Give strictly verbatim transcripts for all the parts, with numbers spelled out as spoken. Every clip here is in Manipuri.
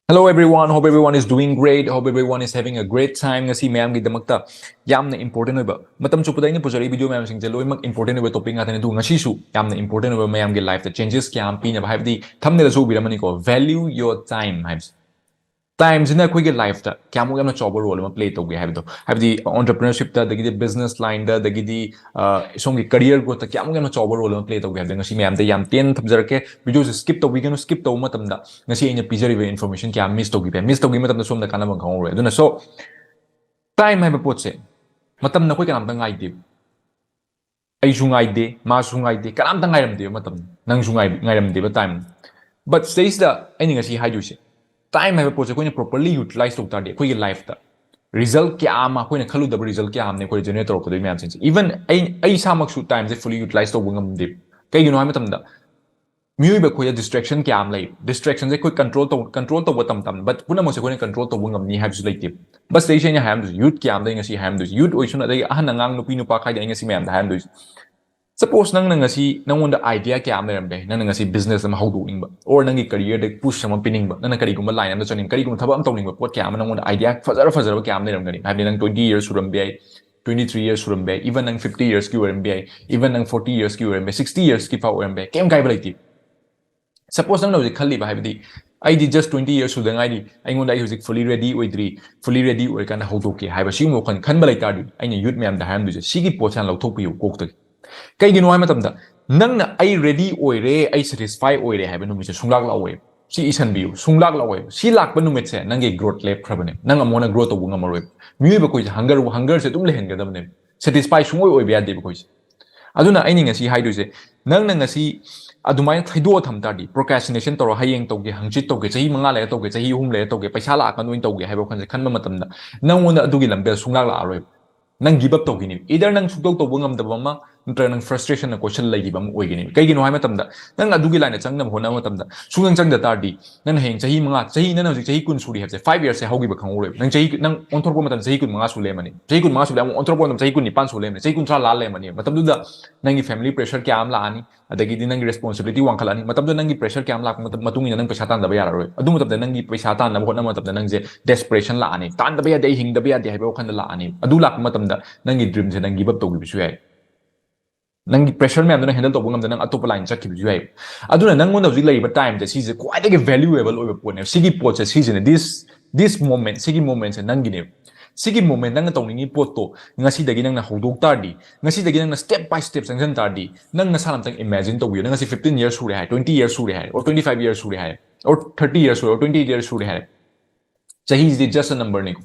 Hello everyone, hope everyone is doing great, hope everyone is having a great time. ꯉꯁꯤ ꯃꯌꯥꯝꯒꯤꯗꯃꯛꯇ ꯌꯥꯝꯅ important ꯑꯣꯏꯕ, ꯃꯇꯝ ꯆꯨꯞꯄꯗ ꯑꯩꯅ ꯄꯨꯖꯔꯛꯏ video ꯃꯌꯥꯝꯁꯤꯡꯁꯦ ꯂꯣꯏꯅꯃꯛ important ꯑꯣꯏꯕ topic ꯉꯥꯛꯇꯅꯤ, ꯑꯗꯨꯒ ꯉꯁꯤꯁꯨ ꯌꯥꯝꯅ important ꯑꯣꯏꯕ, ꯃꯌꯥꯝꯒꯤ life ꯇ changes ꯀꯌꯥ ꯑꯃ ꯄꯤꯅꯕ, ꯍꯥꯏꯕꯗꯤ thumbnail ꯁꯨ ꯎꯕꯤꯔꯝꯃꯅꯤꯀꯣ, value your time ꯍꯥꯏꯕꯁꯦ꯫ Time ꯁꯤꯅ ꯑꯩꯈꯣꯏꯒꯤ life ꯇ ꯀꯌꯥꯃꯨꯛ ꯌꯥꯝꯅ ꯆꯥꯎꯕ role ꯑꯃ play ꯇꯧꯒꯦ ꯍꯥꯏꯕꯗꯣ, ꯍꯥꯏꯕꯗꯤ entrepreneurship ꯇ, ꯑꯗꯒꯤꯗꯤ business line ꯗ, ꯑꯗꯒꯤꯗꯤ ꯑ, ꯁꯣꯝꯒꯤ career growth ꯇ ꯀꯌꯥꯃꯨꯛ ꯌꯥꯝꯅ ꯆꯥꯎꯕ role ꯑꯃ play ꯇꯧꯒꯦ ꯍꯥꯏꯕꯗꯣ ꯉꯁꯤ ꯃꯌꯥꯝꯗ ꯌꯥꯝ ꯇꯦꯟꯅ ꯊꯝꯖꯔꯛꯀꯦ꯫ Video ꯁꯦ skip ꯇꯧꯕꯤꯒꯅꯨ, skip ꯇꯧꯕ ꯃꯇꯝꯗ ꯉꯁꯤ ꯑꯩꯅ ꯄꯤꯖꯔꯤꯕ information ꯀꯌꯥ miss ꯇꯧꯈꯤꯕ ꯌꯥꯏ꯫ Miss ꯇꯧꯈꯤꯕ ꯃꯇꯝꯗ ꯁꯣꯝꯗ ꯀꯥꯟꯅꯕ ꯈꯪꯍꯧꯔꯣꯏ꯫ ꯑꯗꯨꯅ so, time ꯍꯥꯏꯕ ꯄꯣꯠꯁꯦ ꯃꯇꯝꯅ ꯑꯩꯈꯣꯏ ꯀꯅꯥꯝꯇ ꯉꯥꯏꯗꯦ꯫ ꯑꯩꯁꯨ ꯉꯥꯏꯗꯦ, ꯃꯥꯁꯨ ꯉꯥꯏꯗꯦ, ꯀꯅꯥꯝꯇ ꯉꯥꯏꯔꯝꯗꯦꯕ ꯃꯇꯝ꯫ ꯅꯪꯁꯨ ꯉꯥꯏ-, ꯉꯥꯏꯔꯝꯗꯦꯕ time꯫ But ꯁꯤꯗꯩꯁꯤꯗ ꯑꯩꯅ ꯉꯁꯤ ꯍꯥꯏꯗꯣꯏꯁꯦ, time ꯍꯥꯏꯕ ꯄꯣꯠꯁꯦ ꯑꯩꯈꯣꯏꯅ properly utilize ꯇꯧ ꯇꯥꯔꯗꯤ ꯑꯩꯈꯣꯏꯒꯤ life ꯇ result ꯀꯌꯥ ꯑꯃ, ꯑꯩꯈꯣꯏꯅ ꯈꯜꯂꯨꯗꯕ result ꯀꯌꯥ ꯑꯃꯅꯦ ꯑꯩꯈꯣꯏ generate ꯇꯧꯔꯛꯀꯗꯣꯏ ꯃꯌꯥꯝꯁꯤꯡꯁꯦ꯫ Even ꯑꯩ, ꯑꯩ ꯏꯁꯥꯃꯛꯁꯨ time ꯁꯦ fully utilize ꯇꯧꯕ ꯉꯝꯗꯦ꯫ ꯀꯩꯒꯤꯅꯣ ꯍꯥꯏꯕ ꯃꯇꯝꯗ ꯃꯤꯑꯣꯏꯕ ꯑꯩꯈꯣꯏꯗ distraction ꯀꯌꯥ ꯑꯃ ꯂꯩ꯫ Distraction ꯁꯦ ꯑꯩꯈꯣꯏ control ꯇꯧ-, control ꯇꯧꯕ ꯇꯝ ꯇꯝ, but ꯄꯨꯝꯅꯃꯛꯁꯦ ꯑꯩꯈꯣꯏꯅ control ꯇꯧꯕ ꯉꯝꯅꯤ ꯍꯥꯏꯕꯁꯨ ꯂꯩꯇꯦ꯫ But ꯁꯤꯗꯩꯁꯤꯗ ꯑꯩꯅ ꯍꯥꯏꯔꯝꯗꯣꯏꯁꯦ, youth ꯀꯌꯥ ꯑꯃꯗ ꯑꯩ ꯉꯁꯤ ꯍꯥꯏꯔꯝꯗꯣꯏꯁꯦ, youth ꯑꯣꯏꯁꯅꯨ, ꯑꯗꯒꯤ ꯑꯍꯟ ꯑꯉꯥꯡ ꯅꯨꯄꯤ ꯅꯨꯄꯥ ꯈꯥꯏꯗꯦ, ꯑꯩ ꯉꯁꯤ ꯃꯌꯥꯝꯗ ꯍꯥꯏꯔꯝꯗꯣꯏꯁꯦ, suppose ꯅꯪꯅ ꯉꯁꯤ ꯅꯪꯉꯣꯟꯗ idea ꯀꯌꯥ ꯑꯃ ꯂꯩꯔꯝꯕ ꯌꯥꯏ, ꯅꯪꯅ ꯉꯁꯤ business ꯑꯃ ꯍꯧꯗꯣꯛꯅꯤꯡꯕ, or ꯅꯪꯒꯤ career ꯗ push ꯑꯃ ꯄꯤꯅꯤꯡꯕ, ꯅꯪꯅ ꯀꯔꯤꯒꯨꯝꯕ line ꯑꯃꯗ ꯆꯠꯅꯤꯡꯕ, ꯀꯔꯤꯒꯨꯝꯕ ꯊꯕꯛ ꯑꯃ ꯇꯧꯅꯤꯡꯕ, ꯄꯣꯠ ꯀꯌꯥ ꯑꯃ ꯅꯪꯉꯣꯟꯗ idea ꯐꯖꯔ ꯐꯖꯔꯕ ꯀꯌꯥ ꯑꯃ ꯂꯩꯔꯝꯒꯅꯤ꯫ ꯍꯥꯏꯕꯗꯤ ꯅꯪ twenty years ꯁꯨꯔꯝꯕ ꯌꯥꯏ, twenty three years ꯁꯨꯔꯝꯕ ꯌꯥꯏ, even ꯅꯪ fifty years ꯀꯤ ꯑꯣꯏꯔꯝꯕ ꯌꯥꯏ, even ꯅꯪ forty years ꯀꯤ ꯑꯣꯏꯔꯝꯕ ꯌꯥꯏ, sixty years ꯀꯤ ꯐꯥꯎ ꯑꯣꯏꯔꯝꯕ ꯌꯥꯏ, ꯀꯩꯝ ꯀꯥꯏꯕ ꯂꯩꯇꯦ꯫ Suppose ꯅꯪꯅ ꯍꯧꯖꯤꯛ ꯈꯜꯂꯤꯕ, ꯍꯥꯏꯕꯗꯤ ꯑꯩꯗꯤ just twenty years ꯁꯨꯗ ꯉꯥꯏꯔꯤ, ꯑꯩꯉꯣꯟꯗ ꯑꯩ ꯍꯧꯖꯤꯛ fully ready ꯑꯣꯏꯗ꯭ꯔꯤ, fully ready ꯑꯣꯏꯔꯀꯥꯟꯗ ꯍꯧꯗꯣꯛꯀꯦ ꯍꯥꯏꯕ ꯁꯤꯒꯨꯝꯕ ꯋꯥꯈꯜ ꯈꯟꯕ ꯂꯩꯇꯥꯔꯗꯤ, ꯑꯩꯅ youth ꯃꯌꯥꯝꯗ ꯍꯥꯏꯔꯝꯗꯣꯏꯁꯦ, ꯁꯤꯒꯤ ꯄꯣꯠꯁꯦ ꯍꯥꯟꯅ ꯂꯧꯊꯣꯛꯄꯤꯌꯨ ꯀꯣꯛꯇꯒꯤ꯫ ꯀꯩꯒꯤꯅꯣ ꯍꯥꯏꯕ ꯃꯇꯝꯗ ꯅꯪꯅ "ꯑꯩ ready ꯑꯣꯏꯔꯦ, ꯑꯩ satisfy ꯑꯣꯏꯔꯦ" ꯍꯥꯏꯕ ꯅꯨꯃꯤꯠꯁꯦ ꯁꯨꯡꯂꯥꯛ ꯂꯥꯛꯑꯣꯏ꯫ ꯁꯤ ꯏꯁꯟꯕꯤꯌꯨ, ꯁꯨꯡꯂꯥꯛ ꯂꯥꯛꯑꯣꯏ꯫ ꯁꯤ ꯂꯥꯛꯄ ꯅꯨꯃꯤꯠꯁꯦ ꯅꯪꯒꯤ growth ꯂꯦꯞꯈ꯭ꯔꯕꯅꯦ, ꯅꯪ ꯑꯃꯨꯛ ꯍꯟꯅ grow ꯇꯧꯕ ꯉꯝꯃꯔꯣꯏ꯫ ꯃꯤꯑꯣꯏꯕ ꯑꯩꯈꯣꯏꯁꯦ hunger, hunger ꯁꯦ ꯑꯗꯨꯝ ꯂꯩꯍꯟꯒꯗꯕꯅꯦ꯫ Satisfy ꯁꯨꯡꯑꯣꯏ ꯑꯣꯏꯕ ꯌꯥꯗꯦꯕ ꯑꯩꯈꯣꯏꯁꯦ꯫ ꯑꯗꯨꯅ ꯑꯩꯅ ꯉꯁꯤ ꯍꯥꯏꯗꯣꯏꯁꯦ, ꯅꯪꯅ ꯉꯁꯤ ꯑꯗꯨꯃꯥꯏꯅ ꯊꯩꯗꯣꯛꯑ ꯊꯝ ꯇꯥꯔꯗꯤ, procrastination ꯇꯧꯔ, "ꯍꯌꯦꯡ ꯇꯧꯒꯦ, ꯍꯪꯆꯤꯠ ꯇꯧꯒꯦ, ꯆꯍꯤ ꯃꯉꯥ ꯂꯩꯔ ꯇꯧꯒꯦ, ꯆꯍꯤ ꯑꯍꯨꯝ ꯂꯩꯔ ꯇꯧꯒꯦ, ꯄꯩꯁꯥ ꯂꯥꯛꯑꯀꯥꯟꯗ ꯑꯣꯏꯅ ꯇꯧꯒꯦ" ꯍꯥꯏꯕ ꯋꯥꯈꯜꯁꯦ ꯈꯟꯕ ꯃꯇꯝꯗ, ꯅꯪꯉꯣꯟꯗ ꯑꯗꯨꯒꯤ ꯂꯝꯕꯦꯜ ꯁꯨꯡꯂꯥꯛ ꯂꯥꯛꯑꯔꯣꯏꯕ꯫ ꯅꯪ give up ꯇꯧꯈꯤꯅꯤ꯫ Either ꯅꯪ ꯁꯨꯡꯇꯧ ꯇꯧꯕ ꯉꯝꯗꯕ ꯑꯃ, ꯅꯠꯇ꯭ꯔꯒ ꯅꯪ frustration ꯅ ꯀꯣꯏꯁꯜ ꯂꯩꯈꯤꯕ ꯑꯃ ꯑꯣꯏꯒꯅꯤ꯫ ꯀꯩꯒꯤꯅꯣ ꯍꯥꯏꯕ ꯃꯇꯝꯗ, ꯅꯪ ꯑꯗꯨꯒꯤ line ꯗ ꯆꯪꯅꯕ ꯍꯣꯠꯅꯕ ꯃꯇꯝꯗ ꯁꯨꯡꯆꯪ ꯆꯪꯗ ꯇꯥꯔꯗꯤ, ꯅꯪꯅ ꯍꯌꯦꯡ ꯆꯍꯤ ꯃꯉꯥ, ꯆꯍꯤ, ꯅꯪꯅ ꯍꯧꯖꯤꯛ ꯆꯍꯤ ꯀꯨꯟ ꯁꯨꯔꯤ ꯍꯥꯏꯕꯁꯦ, five years ꯁꯦ ꯍꯧꯈꯤꯕ ꯈꯪꯍꯧꯔꯣꯏꯕ꯫ ꯅꯪ ꯆꯍꯤ, ꯅꯪ ꯑꯣꯟꯊꯣꯔꯛꯄ ꯃꯇꯝꯗ ꯆꯍꯤ ꯀꯨꯟꯃꯉꯥ ꯁꯨ ꯂꯩꯔꯝꯃꯅꯤ, ꯆꯍꯤ ꯀꯨꯟꯃꯉꯥ ꯁꯨ ꯂꯩꯔꯝꯃꯅꯤ, ꯑꯃꯨꯛ ꯑꯣꯟꯊꯣꯔꯛꯄ ꯃꯇꯝꯗ ꯆꯍꯤ ꯀꯨꯟꯅꯤꯄꯥꯟ ꯁꯨ ꯂꯩꯔꯝꯃꯅꯤ, ꯆꯍꯤ ꯀꯨꯟꯊ꯭ꯔꯥ ꯂꯥꯟ ꯂꯩꯔꯝꯃꯅꯤ꯫ ꯃꯇꯝꯗꯨꯗ ꯅꯪꯒꯤ family pressure ꯀꯌꯥ ꯑꯃ ꯂꯥꯛꯑꯅꯤ, ꯑꯗꯒꯤꯗꯤ ꯅꯪꯒꯤ responsibility ꯋꯥꯡꯈꯠꯂꯛꯑꯅꯤ꯫ ꯃꯇꯝꯗꯨꯗ ꯅꯪꯒꯤ pressure ꯀꯌꯥ ꯑꯃ ꯂꯥꯛꯄ ꯃꯇꯝ, ꯃꯇꯨꯡ ꯏꯟꯅ ꯅꯪ ꯄꯩꯁꯥ ꯇꯥꯟꯗꯕ ꯌꯥꯔꯔꯣꯏ꯫ ꯑꯗꯨ ꯃꯇꯝꯗ ꯅꯪꯒꯤ ꯄꯩꯁꯥ ꯇꯥꯟꯅꯕ ꯍꯣꯠꯅꯕ ꯃꯇꯝꯗ ꯅꯪꯁꯦ desperation ꯂꯥꯛꯑꯅꯤ, ꯇꯥꯟꯗꯕ ꯌꯥꯗꯦ, ꯑꯩ ꯍꯤꯡꯗꯕ ꯌꯥꯗꯦ ꯍꯥꯏꯕ ꯋꯥꯈꯜꯗ ꯂꯥꯛꯑꯅꯤ꯫ ꯑꯗꯨ ꯂꯥꯛꯄ ꯃꯇꯝꯗ ꯅꯪꯒꯤ dream ꯁꯦ ꯅꯪ give up ꯇꯧꯈꯤꯕꯁꯨ ꯌꯥꯏ, ꯅꯪꯒꯤ pressure ꯃꯌꯥꯝꯗꯨꯅ handle ꯇꯧꯕ ꯉꯝꯗ ꯅꯪ ꯑꯇꯣꯞꯄ line ꯆꯠꯈꯤꯕꯁꯨ ꯌꯥꯏ꯫ ꯑꯗꯨꯅ ꯅꯪꯉꯣꯟꯗ ꯍꯧꯖꯤꯛ ꯂꯩꯔꯤꯕ time ꯁꯦ, ꯁꯤꯁꯦ ꯈ꯭ꯋꯥꯏꯗꯒꯤ valuable ꯑꯣꯏꯕ ꯄꯣꯠꯅꯦꯕ꯫ ꯁꯤꯒꯤ ꯄꯣꯠꯁꯦ, ꯁꯤꯁꯤꯅꯦ, this, this moment, ꯁꯤꯒꯤ moment ꯁꯦ ꯅꯪꯒꯤꯅꯦꯕ꯫ ꯁꯤꯒꯤ moment, ꯅꯪꯅ ꯇꯧꯅꯤꯡꯉꯤ ꯄꯣꯠꯇꯣ ꯉꯁꯤꯗꯒꯤ ꯅꯪꯅ ꯍꯧꯗꯣꯛ ꯇꯥꯔꯗꯤ, ꯉꯁꯤꯗꯒꯤ ꯅꯪꯅ step by step ꯆꯪꯁꯤꯟ ꯇꯥꯔꯗꯤ, ꯅꯪ ꯅꯁꯥꯅ ꯑꯝꯇꯪ imagine ꯇꯧꯕꯤꯌꯨ꯫ ꯅꯪ ꯉꯁꯤ fifteen years ꯁꯨꯔꯦ ꯍꯥꯏ, twenty years ꯁꯨꯔꯦ ꯍꯥꯏ, or twenty five years ꯁꯨꯔꯦ ꯍꯥꯏ, or thirty years ꯁꯨꯔꯦ, or twenty years ꯁꯨꯔꯦ ꯍꯥꯏ꯫ ꯆꯍꯤꯁꯤꯗꯤ just a number ꯅꯤꯀꯣ꯫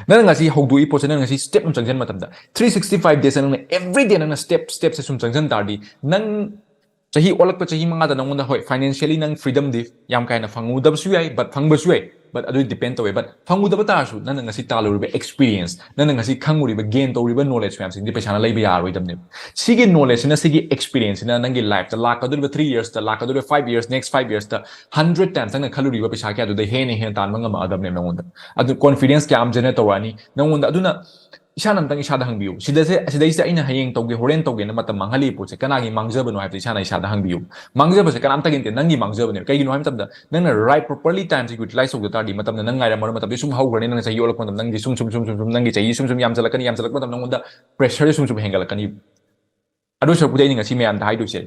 ꯅꯪꯅ ꯉꯁꯤ ꯍꯧꯗꯣꯛꯏ ꯄꯣꯠꯁꯦ, ꯅꯪ ꯉꯁꯤ step ꯑꯃ ꯆꯪꯁꯤꯟ ꯃꯇꯝꯗ, three sixty five days ꯅꯪꯅ every day ꯅꯪꯅ step, step ꯁꯦ ꯁꯨꯝ ꯆꯪꯁꯤꯟ ꯇꯥꯔꯗꯤ, ꯅꯪ ꯆꯍꯤ ꯑꯣꯜꯂꯛꯄ ꯆꯍꯤ ꯃꯉꯥꯗ ꯅꯪꯉꯣꯟꯗ, ꯍꯣꯏ, financially ꯅꯪ freedom ꯗꯤ ꯌꯥꯝ ꯀꯥ ꯍꯦꯟꯅ ꯐꯪꯉꯨꯗꯕꯁꯨ ꯌꯥꯏ, but ꯐꯪꯕꯁꯨ ꯌꯥꯏ, but ꯑꯗꯨ depend ꯇꯧꯋꯦ꯫ But ꯐꯪꯉꯨꯗꯕ ꯇꯥꯔꯁꯨ, ꯅꯪꯅ ꯉꯁꯤ ꯇꯥꯜꯂꯨꯔꯤꯕ experience, ꯅꯪꯅ ꯉꯁꯤ ꯈꯪꯉꯨꯔꯤꯕ, gain ꯇꯧꯔꯤꯕ knowledge ꯃꯌꯥꯝꯁꯤꯡꯗꯤ ꯄꯩꯁꯥꯅ ꯂꯩꯕ ꯌꯥꯔꯔꯣꯏꯗꯕꯅꯦꯕ꯫ ꯁꯤꯒꯤ knowledge ꯁꯤꯅ, ꯁꯤꯒꯤ experience ꯁꯤꯅ ꯅꯪꯒꯤ life ꯇ ꯂꯥꯛꯀꯗꯧꯔꯤꯕ three years ꯇ, ꯂꯥꯛꯀꯗꯧꯔꯤꯕ five years, next five years ꯇ hundred times ꯅꯪꯅ ꯈꯜꯂꯨꯔꯤꯕ ꯄꯩꯁꯥ ꯀꯌꯥꯗꯨꯗ ꯍꯦꯟꯅ ꯍꯦꯟꯅ ꯇꯥꯟꯕ ꯉꯝꯃꯛꯑꯗꯕꯅꯦꯕ ꯅꯪꯉꯣꯟꯗ꯫ ꯑꯗꯨ confidence ꯀꯌꯥ ꯑꯃ generate ꯇꯧꯔꯛꯑꯅꯤ ꯅꯪꯉꯣꯟꯗ꯫ ꯑꯗꯨꯅ ꯏꯁꯥꯅ ꯑꯝꯇꯪ ꯏꯁꯥꯗ ꯍꯪꯕꯤꯌꯨ, ꯁꯤꯗꯁꯦ, ꯁꯤꯗꯩꯁꯤꯗ ꯑꯩꯅ ꯍꯌꯦꯡ ꯇꯧꯒꯦ, ꯍꯣꯔꯦꯟ ꯇꯧꯒꯦꯅ ꯃꯇꯝ ꯃꯥꯡꯍꯜꯂꯤꯕ ꯄꯣꯠꯁꯦ ꯀꯅꯥꯒꯤ ꯃꯥꯡꯖꯕꯅꯣ ꯍꯥꯏꯕꯗꯣ ꯏꯁꯥꯅ ꯏꯁꯥꯗ ꯍꯪꯕꯤꯌꯨ꯫ ꯃꯥꯡꯖꯕꯁꯦ ꯀꯅꯥꯝꯇꯒꯤ ꯅꯠꯇꯦ, ꯅꯪꯒꯤ ꯃꯥꯡꯖꯕꯅꯦꯕ꯫ ꯀꯩꯒꯤꯅꯣ ꯍꯥꯏꯕ ꯃꯇꯝꯗ, ꯅꯪꯅ right properly time ꯁꯦ utilize ꯇꯧꯗ ꯇꯥꯔꯗꯤ, ꯃꯇꯝꯗ ꯅꯪ ꯉꯥꯏꯔꯝꯃꯔꯣꯏ, ꯃꯇꯝꯗꯤ ꯁꯨꯝ ꯍꯧꯈ꯭ꯔꯅꯤ, ꯅꯪ ꯆꯍꯤ ꯌꯣꯜꯂꯛꯄ ꯃꯇꯝꯗ ꯅꯪꯒꯤ ꯁꯨꯝ, ꯁꯨꯝ, ꯁꯨꯝ, ꯁꯨꯝ, ꯁꯨꯝ, ꯅꯪꯒꯤ ꯆꯍꯤ ꯁꯨꯝ, ꯁꯨꯝ ꯌꯥꯝꯁꯤꯜꯂꯛꯀꯅꯤ, ꯌꯥꯝꯁꯤꯜꯂꯛꯄ ꯃꯇꯝꯗ ꯅꯪꯉꯣꯟꯗ pressure ꯁꯨꯝ, ꯁꯨꯝ ꯍꯦꯟꯒꯠꯂꯛꯀꯅꯤ꯫ ꯑꯗꯨ ꯁꯔꯨꯛꯄꯨꯗꯤ ꯑꯩꯅ ꯉꯁꯤ ꯃꯌꯥꯝꯗ ꯍꯥꯏꯗꯣꯏꯁꯦ,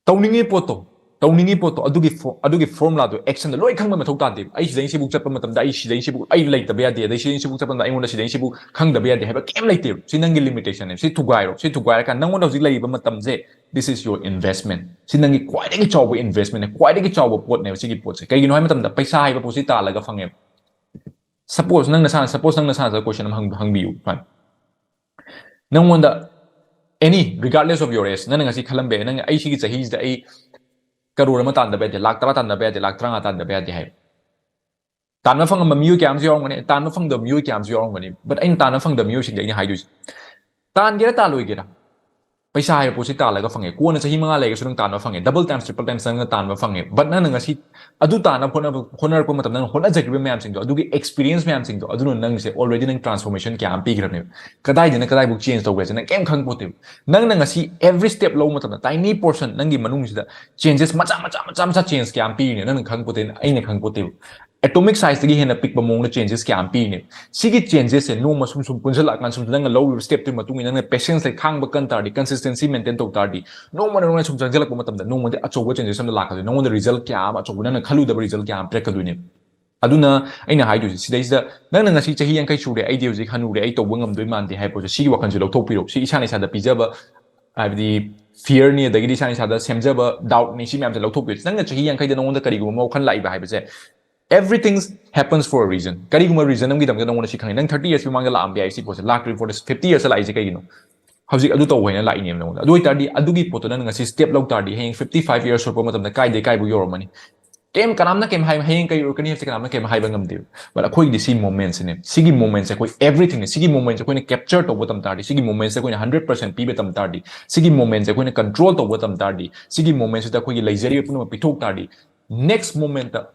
ꯇꯧꯅꯤꯡꯉꯤ ꯄꯣꯠꯇꯣ, ꯇꯧꯅꯤꯡꯉꯤ ꯄꯣꯠꯇꯣ, ꯑꯗꯨꯒꯤ ꯐꯣ-, ꯑꯗꯨꯒꯤ formula ꯗꯣ action ꯗ ꯂꯣꯏ ꯈꯪꯕ ꯃꯊꯧ ꯇꯥꯗꯦ꯫ ꯑꯩ ꯁꯤꯗꯩ ꯁꯤꯕꯨꯛ ꯆꯠꯄ ꯃꯇꯝꯗ ꯑꯩ ꯁꯤꯗꯩ ꯁꯤꯕꯨꯛ ꯑꯩ ꯂꯩꯇꯕ ꯌꯥꯗꯦ, ꯑꯗꯩ ꯁꯤꯗꯩ ꯁꯤꯕꯨꯛ ꯆꯠꯄ ꯃꯇꯝꯗ ꯑꯩꯉꯣꯟꯗ ꯁꯤꯗꯩ ꯁꯤꯕꯨꯛ ꯈꯪꯗꯕ ꯌꯥꯗꯦ ꯍꯥꯏꯕ ꯀꯩꯝ ꯂꯩꯇꯦꯕ꯫ ꯁꯤ ꯅꯪꯒꯤ limitation ꯅꯦ꯫ ꯁꯤ ꯊꯨꯒꯥꯏꯔꯣ, ꯁꯤ ꯊꯨꯒꯥꯏꯔꯀꯥꯟꯗ ꯅꯪꯉꯣꯟꯗ ꯍꯧꯖꯤꯛ ꯂꯩꯔꯤꯕ ꯃꯇꯝꯁꯦ, this is your investment꯫ ꯁꯤ ꯅꯪꯒꯤ ꯈ꯭ꯋꯥꯏꯗꯒꯤ ꯆꯥꯎꯕ investment ꯅꯦ, ꯈ꯭ꯋꯥꯏꯗꯒꯤ ꯆꯥꯎꯕ ꯄꯣꯠꯅꯦꯕ ꯁꯤꯒꯤ ꯄꯣꯠꯁꯦ꯫ ꯀꯩꯒꯤꯅꯣ ꯍꯥꯏꯕ ꯃꯇꯝꯗ, ꯄꯩꯁꯥ ꯍꯥꯏꯕ ꯄꯣꯠꯁꯤ ꯇꯥꯜꯂꯒ ꯐꯪꯉꯦꯕ꯫ Suppose ꯅꯪ ꯅꯁꯥꯅ, suppose ꯅꯪ ꯅꯁꯥꯅ question ꯑꯃ ꯍꯪ-, ꯍꯪꯕꯤꯌꯨ꯫ ꯐꯔꯦ꯫ ꯅꯪꯉꯣꯟꯗ, any, regardless of your age, ꯅꯪꯅ ꯉꯁꯤ ꯈꯜꯂꯝꯕ ꯌꯥꯏ, ꯅꯪ, "ꯑꯩ ꯁꯤꯒꯤ ꯆꯍꯤꯁꯤꯗ ꯑꯩ ꯀꯔꯣꯔ ꯑꯃ ꯇꯥꯟꯗꯕ ꯌꯥꯗꯦ, ꯂꯥꯛ ꯇꯔꯥ ꯇꯥꯟꯗꯕ ꯌꯥꯗꯦ" ꯍꯥꯏꯕ꯫ ꯇꯥꯟꯕ ꯐꯪꯉꯝꯕ ꯃꯤꯑꯣꯏ ꯀꯌꯥ ꯑꯃꯁꯨ ꯌꯥꯎꯔꯝꯒꯅꯤ, ꯇꯥꯟꯕ ꯐꯪꯗꯕ ꯃꯤꯑꯣꯏ ꯀꯌꯥ ꯑꯃꯁꯨ ꯌꯥꯎꯔꯝꯒꯅꯤ꯫ But ꯑꯩꯅ ꯇꯥꯟꯕ ꯐꯪꯗꯕ ꯃꯤꯑꯣꯏꯁꯤꯡꯗ ꯑꯩꯅ ꯍꯥꯏꯗꯣꯏꯁꯦ, ꯇꯥꯟꯒꯦꯔꯥ ꯇꯥꯜꯂꯣꯏꯒꯦꯔꯥ, ꯄꯩꯁꯥ ꯍꯥꯏꯕ ꯄꯣꯠꯁꯤ ꯇꯥꯜꯂꯒ ꯐꯪꯉꯦ꯫ ꯀꯣꯟꯅ ꯆꯍꯤ ꯃꯉꯥ ꯂꯩꯔꯒꯁꯨ ꯅꯪ ꯇꯥꯟꯕ ꯐꯪꯉꯦ, double times, triple times ꯅꯪꯅ ꯇꯥꯟꯕ ꯐꯪꯉꯦ꯫ But ꯅꯪꯅ ꯉꯁꯤ ꯑꯗꯨ ꯇꯥꯟꯅꯕ ꯍꯣꯠꯅꯕ ꯍꯣꯠꯅꯔꯛꯄ ꯃꯇꯝꯗ ꯅꯪꯅ ꯍꯣꯠꯅꯖꯈ꯭ꯔꯤꯕ ꯃꯌꯥꯝꯁꯤꯡꯗꯣ, ꯑꯗꯨꯒꯤ experience ꯃꯌꯥꯝꯁꯤꯡꯗꯣ, ꯑꯗꯨꯅ ꯅꯪꯁꯦ already ꯅꯪ transformation ꯀꯌꯥ ꯑꯃ ꯄꯤꯈ꯭ꯔꯕꯅꯦꯕ꯫ ꯀꯗꯥꯏꯗꯩꯅ ꯀꯗꯥꯏꯐꯥꯎ change ꯇꯧꯈ꯭ꯔꯦꯁꯦ ꯅꯪ ꯀꯩꯝ ꯈꯪꯄꯣꯠꯇꯦꯕ꯫ ꯅꯪꯅ ꯉꯁꯤ every step ꯂꯧꯕ ꯃꯇꯝꯗ tiny portion ꯅꯪꯒꯤ ꯃꯅꯨꯡꯁꯤꯗ changes ꯃꯆꯥ ꯃꯆꯥ ꯃꯆꯥ ꯃꯆꯥ change ꯀꯌꯥ ꯑꯃ ꯄꯤꯔꯤꯅꯦ ꯅꯪꯅ ꯈꯪꯄꯣꯠꯇꯦ, ꯑꯩꯅ ꯈꯪꯄꯣꯠꯇꯦꯕ꯫ Atomic size ꯇꯒꯤ ꯍꯦꯟꯅ ꯄꯤꯛꯄ ꯃꯑꯣꯡꯗ changes ꯀꯌꯥ ꯑꯃ ꯄꯤꯔꯤꯅꯦꯕ꯫ ꯁꯤꯒꯤ changes ꯁꯦ ꯅꯣꯡꯃ ꯁꯨꯝ ꯁꯨꯝ ꯄꯨꯟꯁꯤꯜꯂꯛꯑꯀꯥꯟꯗ ꯁꯨꯝ ꯅꯪꯅ ꯂꯧꯔꯤꯕ step ꯇꯨꯒꯤ ꯃꯇꯨꯡ ꯏꯟꯅ ꯅꯪꯅ patience ꯂꯩ, ꯈꯥꯡꯕ ꯀꯟ ꯇꯥꯔꯗꯤ, consistency maintain ꯇꯧ ꯇꯥꯔꯗꯤ, ꯅꯣꯡꯃ ꯅꯣꯡꯃ ꯁꯨꯝ ꯆꯪꯁꯤꯜꯂꯛꯄ ꯃꯇꯝꯗ ꯅꯣꯡꯃꯗꯤ ꯑꯆꯧꯕ changes ꯑꯃ ꯂꯥꯛꯀꯗꯣꯏꯅꯤ꯫ ꯅꯉꯣꯟꯗ result ꯀꯌꯥ ꯑꯃ, ꯑꯆꯧꯕ ꯅꯪꯅ ꯈꯜꯂꯨꯗꯕ result ꯀꯌꯥ ꯑꯃ ꯄꯤꯔꯛꯀꯗꯣꯏꯅꯦꯕ꯫ ꯑꯗꯨꯅ ꯑꯩꯅ ꯍꯥꯏꯗꯣꯏꯁꯦ ꯁꯤꯗꯩꯁꯤꯗ, ꯅꯪꯅ ꯉꯁꯤ ꯆꯍꯤ ꯌꯥꯡꯈꯩ ꯁꯨꯔꯦ, ꯑꯩꯗꯤ ꯍꯧꯖꯤꯛ ꯍꯅꯨꯔꯦ, ꯑꯩ ꯇꯧꯕ ꯉꯝꯗꯣꯏ ꯃꯥꯟꯗꯦ ꯍꯥꯏꯕ ꯄꯣꯠꯁꯦ, ꯁꯤꯒꯤ ꯋꯥꯈꯜꯁꯦ ꯂꯧꯊꯣꯛꯄꯤꯔꯣ꯫ ꯁꯤ ꯏꯁꯥꯅ ꯏꯁꯥꯗ ꯄꯤꯖꯕ, ꯍꯥꯏꯕꯗꯤ fear ꯅꯤ, ꯑꯗꯒꯤꯗꯤ ꯏꯁꯥꯅ ꯏꯁꯥꯗ ꯁꯦꯝꯖꯕ doubt ꯅꯤ꯫ ꯁꯤ ꯃꯌꯥꯝꯁꯦ ꯂꯧꯊꯣꯛꯄꯤꯔꯣ꯫ ꯅꯪꯅ ꯆꯍꯤ ꯌꯥꯡꯈꯩꯗ ꯅꯉꯣꯟꯗ ꯀꯔꯤꯒꯨꯝꯕ ꯑꯃ ꯋꯥꯈꯜ ꯂꯥꯛꯏꯕ ꯍꯥꯏꯕꯁꯦ, everything happens for a reason꯫ ꯀꯔꯤꯒꯨꯝꯕ reason ꯑꯃꯒꯤꯗꯃꯛꯇ ꯅꯉꯣꯟꯗ ꯁꯤ ꯈꯪꯉꯦ꯫ ꯅꯪ thirty years ꯃꯃꯥꯡꯗ ꯂꯥꯛꯑꯝꯕ ꯌꯥꯏ ꯁꯤ ꯄꯣꯠꯁꯦ, ꯂꯥꯛꯇ꯭ꯔꯤꯕ ꯄꯣꯠꯁꯦ, fifty years ꯂꯥꯛꯏꯁꯦ ꯀꯩꯒꯤꯅꯣ? ꯍꯧꯖꯤꯛ ꯑꯗꯨ ꯇꯧꯕ ꯍꯥꯏꯅ ꯂꯥꯛꯏꯅꯦꯕ ꯅꯉꯣꯟꯗ꯫ ꯑꯗꯨ ꯑꯣꯏꯇꯥꯔꯗꯤ ꯑꯗꯨꯒꯤ ꯄꯣꯠꯇꯣ ꯅꯪ ꯉꯁꯤ step ꯂꯧ ꯇꯥꯔꯗꯤ, ꯍꯌꯦꯡ fifty five years ꯁꯨꯔꯛꯄ ꯃꯇꯝꯗ ꯀꯥꯏꯗꯩ ꯀꯥꯏꯕꯨ ꯌꯧꯔꯝꯃꯅꯤ? ꯀꯩꯝ, ꯀꯅꯥꯝꯅ ꯀꯩꯝ ꯍꯥꯏ, ꯍꯌꯦꯡ ꯀꯩ ꯑꯣꯏꯔꯛꯀꯅꯤ ꯍꯥꯏꯕꯁꯦ ꯀꯅꯥꯝꯅ ꯀꯩꯝ ꯍꯥꯏꯕ ꯉꯝꯗꯦꯕ꯫ But ꯑꯩꯈꯣꯏꯒꯤꯗꯤ ꯁꯤ moment ꯁꯤꯅꯦ꯫ ꯁꯤꯒꯤ moment ꯁꯦ ꯑꯩꯈꯣꯏ everything ꯅꯦ꯫ ꯁꯤꯒꯤ moment ꯁꯦ ꯑꯩꯈꯣꯏꯅ capture ꯇꯧꯕ ꯇꯝ ꯇꯥꯔꯗꯤ, ꯁꯤꯒꯤ moment ꯁꯦ ꯑꯩꯈꯣꯏꯅ hundred percent ꯄꯤꯕ ꯇꯝ ꯇꯥꯔꯗꯤ, ꯁꯤꯒꯤ moment ꯁꯦ ꯑꯩꯈꯣꯏꯅ control ꯇꯧꯕ ꯇꯝ ꯇꯥꯔꯗꯤ, ꯁꯤꯒꯤ moment ꯁꯤꯗ ꯑꯩꯈꯣꯏꯒꯤ ꯂꯩꯖꯔꯤꯕ ꯄꯨꯝꯅꯃꯛ ꯄꯤꯊꯣꯛ ꯇꯥꯔꯗꯤ, next moment ꯇ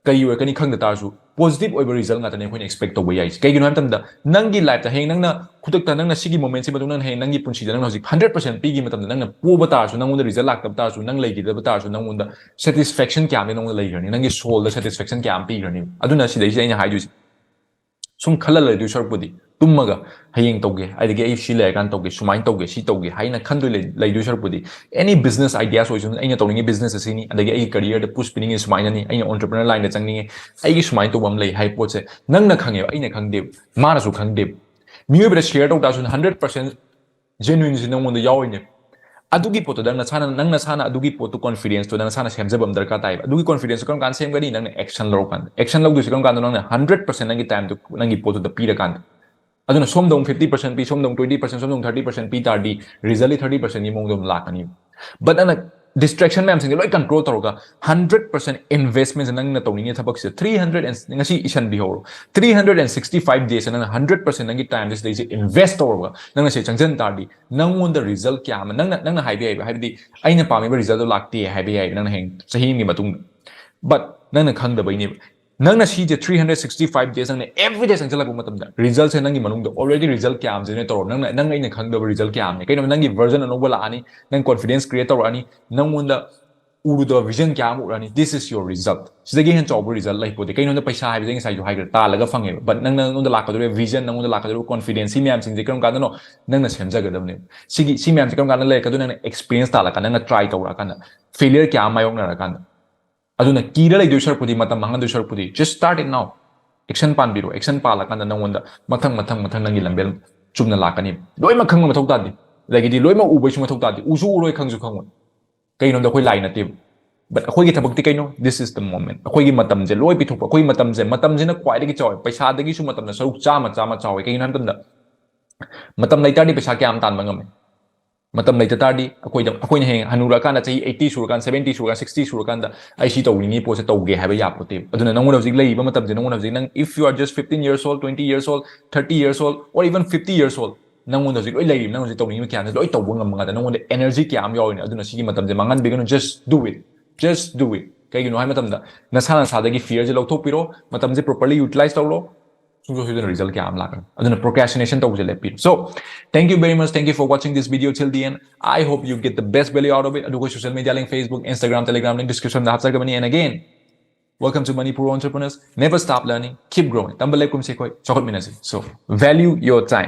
ꯀꯔꯤ ꯑꯣꯏꯔꯛꯀꯅꯤ ꯈꯪꯗ ꯇꯥꯔꯁꯨ, positive ꯑꯣꯏꯕ result ꯉꯥꯛꯇꯅꯦ ꯑꯩꯈꯣꯏꯅ expect ꯇꯧꯕ ꯌꯥꯏꯁꯦ꯫ ꯀꯩꯒꯤꯅꯣ ꯍꯥꯏꯕ ꯃꯇꯝꯗ, ꯅꯪꯒꯤ life ꯇ ꯍꯌꯦꯡ ꯅꯪꯅ ꯈꯨꯗꯛꯇ ꯅꯪꯅ ꯁꯤꯒꯤ moment ꯁꯤ ꯃꯇꯨꯡ ꯅꯪꯅ ꯍꯌꯦꯡ ꯅꯪꯒꯤ ꯄꯨꯟꯁꯤꯗ ꯅꯪꯅ ꯍꯧꯖꯤꯛ hundred percent ꯄꯤꯈꯤꯕ ꯃꯇꯝꯗ, ꯅꯪꯅ ꯄꯣꯕ ꯇꯥꯔꯁꯨ, ꯅꯪꯉꯣꯟꯗ result ꯂꯥꯛꯇꯕ ꯇꯥꯔꯁꯨ, ꯅꯪ ꯂꯩꯈꯤꯗꯕ ꯇꯥꯔꯁꯨ, ꯅꯪꯉꯣꯟꯗ satisfaction ꯀꯌꯥ ꯑꯃꯗꯤ ꯅꯪꯉꯣꯟꯗ ꯂꯩꯈ꯭ꯔꯅꯤ, ꯅꯪꯒꯤ soul ꯗ satisfaction ꯀꯌꯥ ꯑꯃ ꯄꯤꯈ꯭ꯔꯅꯤ꯫ ꯑꯗꯨꯅ ꯁꯤꯗꯩꯁꯤꯗ ꯑꯩꯅ ꯍꯥꯏꯗꯣꯏꯁꯦ, ꯁꯨꯝ ꯈꯜꯂ ꯂꯩꯗꯣꯏ ꯁꯔꯨꯛꯄꯨꯗꯤ, ꯇꯨꯝꯃꯒ ꯍꯌꯦꯡ ꯇꯧꯒꯦ, ꯑꯗꯒꯤ ꯑꯩ ꯁꯤ ꯂꯩꯔꯀꯥꯟꯗ ꯇꯧꯒꯦ, ꯁꯨꯃꯥꯏꯅ ꯇꯧꯒꯦ, ꯁꯤ ꯇꯧꯒꯦ ꯍꯥꯏꯅ ꯈꯟꯗꯣꯏ ꯂꯩ-, ꯂꯩꯗꯣꯏ ꯁꯔꯨꯛꯄꯨꯗꯤ, any business ideas ꯑꯣꯏꯁꯅꯨ, ꯑꯩꯅ ꯇꯧꯅꯤꯡꯉꯤ business ꯑꯁꯤꯅꯤ, ꯑꯗꯒꯤ ꯑꯩꯒꯤ career ꯗ push ꯄꯤꯅꯤꯡꯉꯤ ꯁꯨꯃꯥꯏꯅꯅꯤ, ꯑꯩꯅ entrepreneur line ꯗ ꯆꯪꯅꯤꯡꯉꯤ, ꯑꯩꯒꯤ ꯁꯨꯃꯥꯏꯅ ꯇꯧꯕ ꯑꯃ ꯂꯩ ꯍꯥꯏꯕ ꯄꯣꯠꯁꯦ ꯅꯪꯅ ꯈꯪꯉꯦꯕ, ꯑꯩꯅ ꯈꯪꯗꯦꯕ, ꯃꯥꯅꯁꯨ ꯈꯪꯗꯦꯕ꯫ ꯃꯤꯑꯣꯏꯕꯗ share ꯇꯧ ꯇꯥꯔꯁꯨ hundred percent genuine ꯁꯤ ꯅꯪꯉꯣꯟꯗ ꯌꯥꯎꯔꯤꯅꯦ꯫ ꯑꯗꯨꯒꯤ ꯄꯣꯠꯇꯨꯗ ꯅꯁꯥꯅ, ꯅꯪ ꯅꯁꯥꯅ ꯑꯗꯨꯒꯤ ꯄꯣꯠꯇꯨ, confidence ꯇꯨ ꯅꯪ ꯅꯁꯥꯅ ꯁꯦꯝꯖꯕ ꯑꯃ ꯗꯔꯀꯥꯔ ꯇꯥꯏꯕ꯫ ꯑꯗꯨꯒꯤ confidence ꯇꯨ ꯀꯔꯝ ꯀꯥꯟꯗ ꯁꯦꯝꯒꯅꯤ? ꯅꯪꯅ action ꯂꯧꯔꯀꯥꯟꯗ꯫ Action ꯂꯧꯗꯣꯏꯁꯤ ꯀꯔꯝ ꯀꯥꯟꯗ? ꯅꯪꯅ hundred percent ꯅꯪꯒꯤ time ꯇꯨ ꯅꯪꯒꯤ ꯄꯣꯠꯇꯨꯗ ꯄꯤꯔꯀꯥꯟꯗ꯫ ꯑꯗꯨꯅ ꯁꯣꯝꯗ ꯑꯃꯨꯛ fifty percent ꯄꯤ, ꯁꯣꯝꯗ ꯑꯃꯨꯛ twenty percent, ꯁꯣꯝꯗ ꯑꯃꯨꯛ thirty percent ꯄꯤ ꯇꯥꯔꯗꯤ, result ꯇꯤ thirty percent ꯒꯤ ꯃꯑꯣꯡꯗ ꯑꯗꯨꯝ ꯂꯥꯛꯀꯅꯤ꯫ But ꯅꯪꯅ distraction ꯃꯌꯥꯝꯁꯤꯡꯁꯦ ꯂꯣꯏ control ꯇꯧꯔꯒ hundred percent investment ꯅꯪꯅ ꯇꯧꯅꯤꯡꯉꯤ ꯊꯕꯛꯁꯤꯗ three hundred and, ꯉꯁꯤ ꯏꯁꯟꯕꯤꯍꯧꯔꯣ, three hundred and sixty five days ꯅꯪꯅ hundred percent ꯅꯪꯒꯤ time ꯁꯤꯗꯩꯁꯦ invest ꯇꯧꯔꯒ ꯅꯪꯅ ꯁꯤ ꯆꯪꯁꯤꯟ ꯇꯥꯔꯗꯤ ꯅꯪꯉꯣꯟꯗ result ꯀꯌꯥ ꯑꯃ ꯅꯪꯅ ꯅꯪꯅ ꯍꯥꯏꯕ ꯌꯥꯏꯕ, ꯍꯥꯏꯕꯗꯤ ꯑꯩꯅ ꯄꯥꯝꯃꯤꯕ resultꯗꯣ ꯂꯥꯛꯇꯦ ꯍꯥꯏꯕ ꯌꯥꯏꯕ ꯅꯪꯅ ꯍꯌꯦꯡ ꯆꯍꯤ ꯑꯃꯒꯤ ꯃꯇꯨꯡꯗ, but ꯅꯪꯅ ꯈꯪꯗꯕꯩꯅꯦꯕ꯫ ꯅꯪꯅ ꯁꯤꯁꯦ three hundred sixty five days ꯅꯪꯅ every day ꯆꯪꯁꯤꯜꯂꯛꯄ ꯃꯇꯝꯗ resultꯁꯦ ꯅꯪꯒꯤ ꯃꯅꯨꯡꯗ already result ꯀꯌꯥ ꯑꯃꯁꯦ ꯅꯪ ꯇꯧꯔꯣ, ꯅꯪꯅ ꯅꯪ ꯑꯩꯅ ꯈꯪꯗꯕ result ꯀꯌꯥ ꯑꯃꯅꯦ, ꯀꯩꯅꯣ ꯅꯪꯒꯤ version ꯑꯅꯧꯕ ꯂꯥꯛꯑꯅꯤ, ꯅꯪ confidence create ꯇꯧꯔꯛꯑꯅꯤ, ꯅꯪꯉꯣꯟꯗ ꯎꯔꯨꯗꯕ vision ꯀꯌꯥ ꯑꯃ ꯎꯔꯛꯑꯅꯤ꯫ This is your result. ꯁꯤꯗꯒꯤ ꯍꯦꯟꯅ ꯆꯥꯎꯕ result ꯂꯩꯄꯣꯠꯇꯦ꯫ ꯀꯩꯅꯣꯗ ꯄꯩꯁꯥ ꯍꯥꯏꯕꯁꯦ ꯑꯩ ꯉꯁꯥꯏꯁꯨ ꯍꯥꯏꯈ꯭ꯔꯦ, ꯇꯥꯜꯂꯒ ꯐꯪꯉꯦꯕ, but ꯅꯪ ꯅꯪꯉꯣꯟꯗ ꯂꯥꯛꯀꯗꯧꯔꯤꯕ vision, ꯅꯪꯉꯣꯟꯗ ꯂꯥꯛꯀꯗꯧꯔꯤꯕ confidence, ꯁꯤ ꯃꯌꯥꯝꯁꯤꯡꯁꯦ ꯀꯔꯝ ꯀꯥꯟꯗꯅꯣ ꯅꯪꯅ ꯁꯦꯝꯖꯒꯗꯕꯅꯦꯕ꯫ ꯁꯤꯒꯤ ꯁꯤ ꯃꯌꯥꯝꯁꯦ ꯀꯔꯝ ꯀꯥꯟꯗ ꯂꯩꯔꯛꯀꯗꯣꯏꯅꯣ? ꯅꯪꯅ experience ꯇꯥꯜꯂꯀꯥꯟꯗ, ꯅꯪꯅ try ꯇꯧꯔꯛꯑꯀꯥꯟꯗ, failure ꯀꯌꯥ ꯑꯃ ꯃꯥꯌꯣꯛꯅꯔꯀꯥꯟꯗ꯫ ꯑꯗꯨꯅ ꯀꯤꯔ ꯂꯩꯗꯣꯏ ꯁꯔꯨꯛꯄꯨꯗꯤ, ꯃꯇꯝ ꯃꯥꯡꯍꯟꯗꯣꯏ ꯁꯔꯨꯛꯄꯨꯗꯤ, just start it now. Action ꯄꯥꯟꯕꯤꯔꯣ꯫ Action ꯄꯥꯜꯂꯀꯥꯟꯗ ꯅꯪꯉꯣꯟꯗ ꯃꯊꯪ ꯃꯊꯪ ꯃꯊꯪ ꯅꯪꯒꯤ ꯂꯝꯕꯦꯜ ꯆꯨꯝꯅ ꯂꯥꯛꯀꯅꯤ꯫ ꯂꯣꯏꯅꯃꯛ ꯈꯪꯕ ꯃꯊꯧ ꯇꯥꯗꯦ, ꯑꯗꯒꯤꯗꯤ ꯂꯣꯏꯅꯃꯛ ꯎꯕꯩꯁꯨ ꯃꯊꯧ ꯇꯥꯗꯦ꯫ ꯎꯁꯨ ꯎꯔꯣꯏ, ꯈꯪꯁꯨ ꯈꯪꯉꯣꯏ꯫ ꯀꯩꯒꯤꯅꯣꯗ ꯑꯩꯈꯣꯏ ꯂꯥꯏ ꯅꯠꯇꯦꯕ꯫ But ꯑꯩꯈꯣꯏꯒꯤ ꯊꯕꯛꯇꯤ ꯀꯩꯅꯣ? This is the moment. ꯑꯩꯈꯣꯏꯒꯤ ꯃꯇꯝꯁꯦ ꯂꯣꯏ ꯄꯤꯊꯣꯛꯄ꯫ ꯑꯩꯈꯣꯏꯒꯤ ꯃꯇꯝꯁꯦ, ꯃꯇꯝꯁꯤꯅ ꯈ꯭ꯋꯥꯏꯗꯒꯤ ꯆꯥꯎꯋꯦ꯫ ꯄꯩꯁꯥꯗꯒꯤꯁꯨ ꯃꯇꯝꯅ ꯁꯔꯨꯛ ꯆꯥꯝꯃ, ꯆꯥꯝꯃ ꯆꯥꯎꯋꯦ꯫ ꯀꯩꯒꯤꯅꯣ ꯍꯥꯏꯕ ꯃꯇꯝꯗ ꯃꯇꯝ ꯂꯩꯇꯥꯔꯗꯤ ꯄꯩꯁꯥ ꯀꯌꯥ ꯑꯃ ꯇꯥꯟꯕ ꯉꯝꯃꯦ? ꯃꯇꯝ ꯂꯩꯇ ꯇꯥꯔꯗꯤ ꯑꯩꯈꯣꯏꯗ, ꯑꯩꯈꯣꯏꯅ ꯍꯌꯦꯡ ꯍꯅꯨꯔꯀꯥꯟꯗ, ꯆꯍꯤ eighty ꯁꯨꯔꯀꯥꯟꯗ, seventy ꯁꯨꯔꯀꯥꯟꯗ, sixty ꯁꯨꯔꯀꯥꯟꯗ ꯑꯩ ꯁꯤ ꯇꯧꯅꯤꯡꯉꯤ ꯄꯣꯠꯁꯦ ꯇꯧꯒꯦ ꯍꯥꯏꯕ ꯌꯥꯄꯣꯠꯇꯦꯕ꯫ ꯑꯗꯨꯅ ꯅꯪꯉꯣꯟꯗ ꯍꯧꯖꯤꯛ ꯂꯩꯔꯤꯕ ꯃꯇꯝꯁꯦ, ꯅꯪꯉꯣꯟꯗ ꯍꯧꯖꯤꯛ, ꯅꯪ, if you are just fifteen years old, twenty years old, thirty years old, or even fifty years old, ꯅꯪꯉꯣꯟꯗ ꯍꯧꯖꯤꯛ ꯂꯣꯏ ꯂꯩꯔꯤꯕ, ꯅꯪ ꯍꯧꯖꯤꯛ ꯇꯧꯅꯤꯡꯉꯤꯕ ꯀꯌꯥꯝꯁꯦ ꯂꯣꯏ ꯇꯧꯕ ꯉꯝꯕ ꯉꯥꯛꯇ꯫ ꯅꯪꯉꯣꯟꯗ energy ꯀꯌꯥ ꯑꯃ ꯌꯥꯎꯔꯤꯅꯦ꯫ ꯑꯗꯨꯅ ꯁꯤꯒꯤ ꯃꯇꯝꯁꯦ ꯃꯥꯡꯍꯟꯕꯤꯒꯅꯨ꯫ Just do it. Just do it. ꯀꯩꯒꯤꯅꯣ ꯍꯥꯏꯕ ꯃꯇꯝꯗ ꯅꯁꯥ ꯅꯁꯥꯗꯒꯤ fearꯁꯦ ꯂꯧꯊꯣꯛꯄꯤꯔꯣ, ꯃꯇꯝꯁꯦ properly utilize ꯇꯧꯔꯣ, ꯁꯨꯡꯁꯣꯏ ꯁꯣꯏꯗꯅ result ꯀꯌꯥ ꯑꯃ ꯂꯥꯛꯀꯅꯤ꯫ ꯑꯗꯨꯅ procrastination ꯇꯧꯕꯁꯦ ꯂꯦꯞꯄꯤꯔꯣ꯫ So, thank you very much. Thank you for watching this video till the end. I hope you get the best value out of it. ꯑꯗꯨꯒ social media link, Facebook, Instagram, Telegram link descriptionꯗ ꯍꯥꯞꯆꯈ꯭ꯔꯕꯅꯤ꯫ And again, welcome to Manipur Entrepreneurs. Never stop learning. Keep growing. ꯇꯝꯕ ꯂꯦꯞꯀꯨꯝꯁꯦ ꯑꯩꯈꯣꯏ ꯆꯥꯎꯈꯠꯃꯤꯟꯅꯁꯤ꯫ So, value your time.